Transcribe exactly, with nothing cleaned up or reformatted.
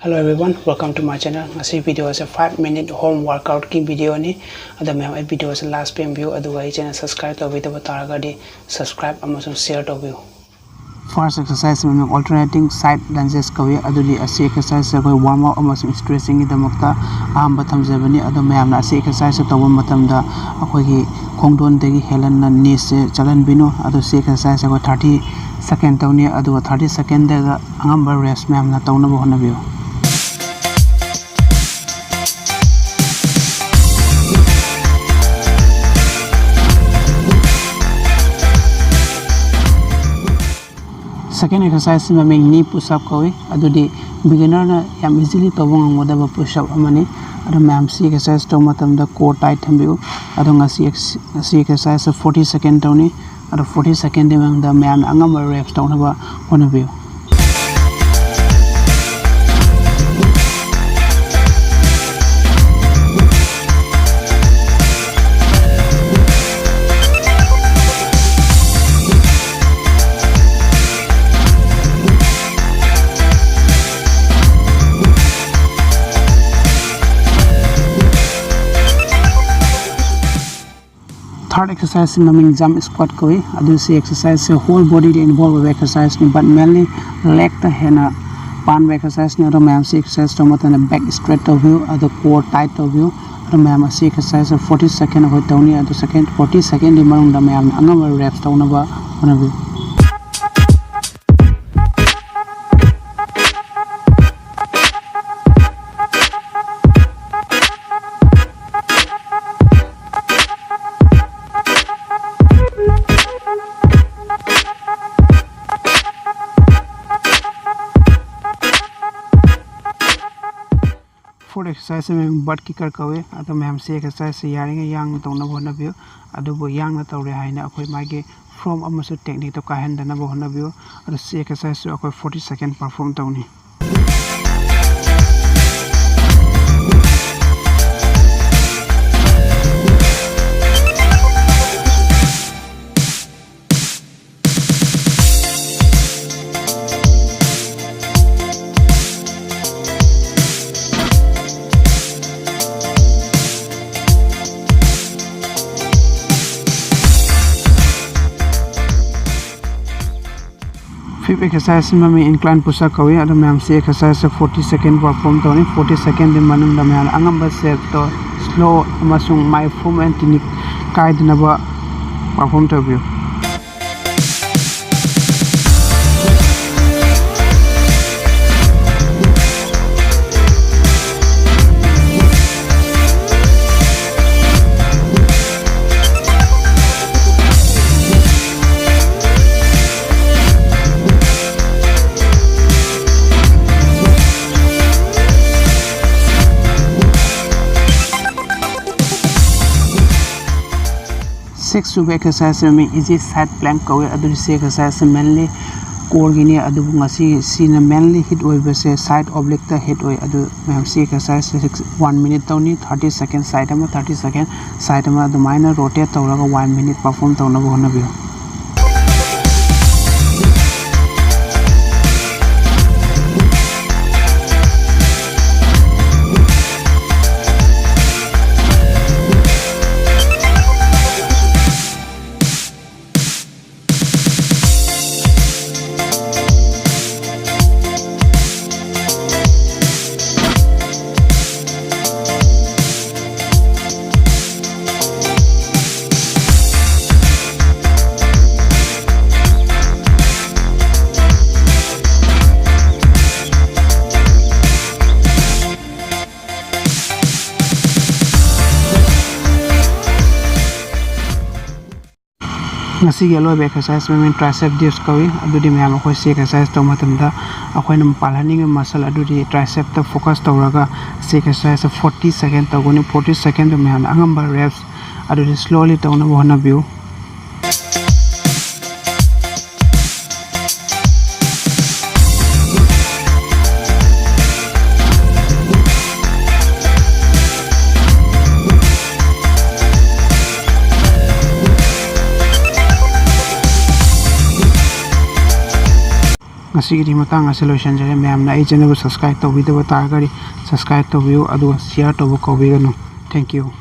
Hello everyone, welcome to my channel. ꯉꯁꯤ video ꯑꯁꯦ five minute home workout ꯀꯤ video ꯅꯤ꯫ ꯑꯗꯣ ꯃꯌꯥꯝ ꯑꯩ video ꯑꯁꯦ last ꯄꯦꯟꯕꯤꯌꯨ, ꯑꯗꯨꯒ ꯑꯩ channel subscribe ꯇꯧꯕꯤꯗꯕ ꯇꯥꯔꯒꯗꯤ subscribe ꯑꯃꯁꯨꯡ share ꯇꯧꯕꯤꯌꯨ꯫ First exercise ꯃꯃꯤꯡ alternating side lunges ꯀꯧꯏ꯫ ꯑꯗꯨꯗꯤ ꯑꯁꯤ exercise ꯑꯩꯈꯣꯏ warm up ꯑꯃꯁꯨꯡ stretching ꯒꯤꯗꯃꯛꯇ ꯑꯍꯥꯟꯕ ꯊꯝꯖꯕꯅꯤ꯫ ꯑꯗꯣ ꯃꯌꯥꯝꯅ ꯑꯁꯤ exercise ꯇꯧꯕ ꯃꯇꯝꯗ ꯑꯩꯈꯣꯏꯒꯤ ꯈꯣꯡꯗꯣꯟꯗꯒꯤ ꯍꯦꯜꯍꯟꯅ knee ꯁꯦ ꯆꯠꯍꯟꯕꯤꯅꯨ꯫ ꯑꯗꯣ ꯁꯤ exercise ꯑꯩꯈꯣꯏ thirty second ꯇꯧꯅꯤ꯫ ꯑꯗꯨꯒ thirty second ꯗꯒ ꯑꯉꯝꯕ reps ꯃꯌꯥꯝꯅ ꯇꯧꯅꯕ ꯍꯣꯠꯅꯕꯤꯌꯨ꯫ Second exercise ꯁꯤ ꯃꯃꯤꯡ knee push up ꯀꯧꯏ꯫ ꯑꯗꯨꯗꯤ beginner ꯅ ꯌꯥꯝ easily ꯇꯧꯕ ꯉꯝꯒꯗꯕ push up ꯑꯃꯅꯤ꯫ ꯑꯗꯣ ꯃꯌꯥꯝ ꯁꯤ exercise ꯇꯧꯕ ꯃꯇꯝꯗ core tight ꯊꯝꯕꯤꯌꯨ꯫ ꯑꯗꯣ ꯉꯁꯤ ex-, ꯉꯁꯤ exercise ꯁꯦ forty second ꯇꯧꯅꯤ꯫ ꯑꯗꯣ forty second ꯗꯨꯒꯤ ꯃꯅꯨꯡꯗ ꯃꯌꯥꯝꯅ ꯑꯉꯝꯕ reps ꯇꯧꯅꯕ ꯍꯣꯠꯅꯕꯤꯌꯨ꯫ Third exercise ꯁꯤ ꯃꯃꯤꯡ jump squat ꯀꯧꯏ꯫ ꯑꯗꯨ ꯁꯤ exercise ꯁꯦ whole body ꯗ involve ꯑꯣꯏꯕ exercise ꯅꯤ, but mainly leg ꯇ ꯍꯦꯟꯅ ꯄꯥꯟꯕ exercise ꯅꯤ꯫ ꯑꯗꯣ ꯃꯌꯥꯝ ꯁꯤ exercise ꯇꯧꯕ ꯃꯇꯝꯗ back straight ꯇꯧꯕꯤꯌꯨ, ꯑꯗꯣ core tight ꯇꯧꯕꯤꯌꯨ꯫ ꯑꯗꯣ ꯃꯌꯥꯝ ꯑꯁꯤ exercise ꯁꯦ forty second ꯑꯩꯈꯣꯏ ꯇꯧꯅꯤ꯫ ꯑꯗꯣ second, forty second ꯗꯨꯒꯤ ꯃꯅꯨꯡꯗ ꯃꯌꯥꯝꯅ ꯑꯉꯝꯕ reps ꯇꯧꯅꯕ ꯍꯣꯠꯅꯕꯤꯌꯨ꯫ Fourth exercise ꯁꯤ ꯃꯃꯤꯡ butt kicker ꯀꯧꯏ꯫ ꯑꯗꯣ ꯃꯌꯥꯝ ꯁꯤ exercise ꯁꯤ ꯌꯥꯔꯤꯉꯩ ꯌꯥꯡꯅ ꯇꯧꯅꯕ ꯍꯣꯠꯅꯕꯤꯌꯨ꯫ ꯑꯗꯨꯕꯨ ꯌꯥꯡꯅ ꯇꯧꯔꯦ ꯍꯥꯏꯅ ꯑꯩꯈꯣꯏ ꯃꯥꯒꯤ form ꯑꯃꯁꯨꯡ technique ꯇꯣ ꯀꯥꯏꯍꯟꯗꯅꯕ ꯍꯣꯠꯅꯕꯤꯌꯨ꯫ ꯑꯗꯣ ꯁꯤ exercise ꯁꯨ ꯑꯩꯈꯣꯏ forty second perform ꯇꯧꯅꯤ꯫ Exercise ꯃꯃꯤꯡ incline push up ꯀꯧꯏ꯫ ꯑꯗꯣ ꯃꯌꯥꯝꯁꯤ exercise forty second perform ꯇꯧꯅꯤ꯫ Forty second ꯗꯨꯒꯤ ꯃꯅꯨꯡꯗ ꯃꯌꯥꯝꯅ ꯑꯉꯝꯕ step ꯇꯣ slow ꯑꯃꯁꯨꯡ ꯃꯥꯏ form and technique ꯀꯥꯏꯗꯅꯕ perform ꯇꯧꯕꯤꯌꯨ꯫ Six ꯁꯨꯕ exercise ꯃꯃꯤꯡ easy side plank ꯀꯧꯏ꯫ ꯑꯗꯨꯗꯤ ꯁꯤ exercise mainly core ꯒꯤꯅꯤ꯫ ꯑꯗꯨꯕꯨ ꯉꯁꯤ ꯁꯤꯅ mainly hit ꯑꯣꯏꯕꯁꯦ side oblique ꯇ hit ꯑꯣꯏ꯫ ꯑꯗꯨ ꯃꯌꯥꯝ ꯁꯤ exercise ꯁꯦ one minute ꯇꯧꯅꯤ꯫ Thirty second side ꯑꯃ, thirty second side ꯑꯃ, ꯑꯗꯨꯃꯥꯏꯅ rotate ꯇꯧꯔꯒ one minute perform ꯇꯧꯅꯕ ꯍꯣꯠꯅꯕꯤꯌꯨ꯫ ꯉꯁꯤꯒꯤ ꯑꯂꯣꯏꯕ exercise ꯃꯃꯤꯡ tricep dips ꯀꯧꯏ꯫ ꯑꯗꯨꯗꯤ ꯃꯌꯥꯝ ꯑꯩꯈꯣꯏ ꯁꯤ exercise ꯇꯧꯕ ꯃꯇꯝꯗ ꯑꯩꯈꯣꯏꯅ ꯄꯥꯜꯍꯟꯅꯤꯡꯉꯤꯕ muscle ꯑꯗꯨꯗꯤ tricep ꯇ focus ꯇꯧꯔꯒ ꯁꯤ exercise forty second ꯇꯧꯒꯅꯤ꯫ Forty second ꯗꯨ ꯃꯌꯥꯝꯅ ꯑꯉꯝꯕ reps ꯑꯗꯨꯗꯤ slowly ꯇꯧꯅꯕ ꯍꯣꯠꯅꯕꯤꯌꯨ꯫ ꯉꯁꯤꯒꯤꯗꯤ ꯃꯇꯥꯡ ꯑꯁꯤ ꯂꯣꯏꯁꯤꯟꯖꯔꯦ꯫ ꯃꯌꯥꯝꯅ ꯑꯩ channel ꯕꯨ subscribe ꯇꯧꯕꯤꯗꯕ ꯇꯥꯔꯒꯗꯤ subscribe ꯇꯧꯕꯤꯌꯨ, ꯑꯗꯨꯒ share ꯇꯧꯕ ꯀꯥꯎꯕꯤꯒꯅꯨ꯫ Thank you꯫